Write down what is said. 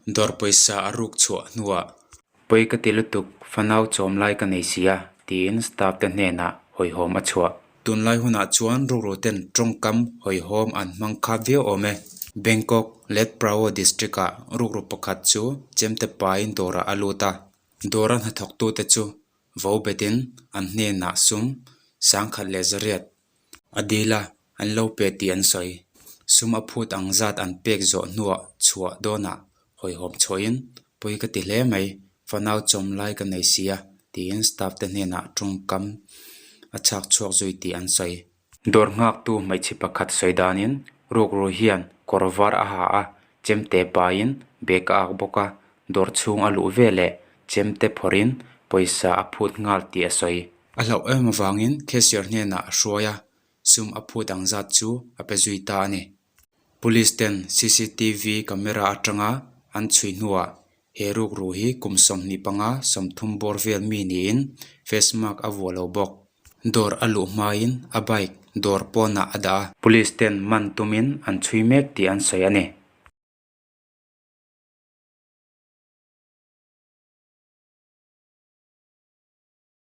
Dawr pawisa a ruk chhuah hnuah. Pawi ka ti lutuk, fanau chawm lai ka nei si a, tiin staff te hnenah hawihhawm a chhuah. Tunlai hunah chuan rukru ten tawngkam hawihhawm an hmang khat viau awm e. Bangkok, Lat Phrao district ah rukru pakhat chu chemte pain dawrah a lut a. Dawra hnathawktute chu vo betin an hnenah sum 1100 a dil a, an lo pe tih an sawi. Sum a phut ang zat an pek zawh hnuah chhuah dawnah hawihhawm chhuahin pawi ka ti hle mai, fanau chawm lai ka nei si a, tiin staff te hnenah tawngkam a chhak chhuak zui tih an sawi. Dawr nghaktu hmeichhe pakhat sawi danin rukru hian kawr var a ha a, chemte paiin bag a ak bawk a, dawr chhung a luh veleh chemte phawrhin pawisa a phut nghal tih a sawi. A hlauh em avangin cashier hnenah a hruai a, sum a phut ang zat chu a pe zui ta a ni. Police ten cctv camera atanga an chhui hnuah he rukru hi kum 25 30 bawr vel mi niin face mask a vuah lo bawk. Dawr a luh hmain a bike dawr pawnah a dah a. Police ten man tumin an chhui mek tih an sawi a ni.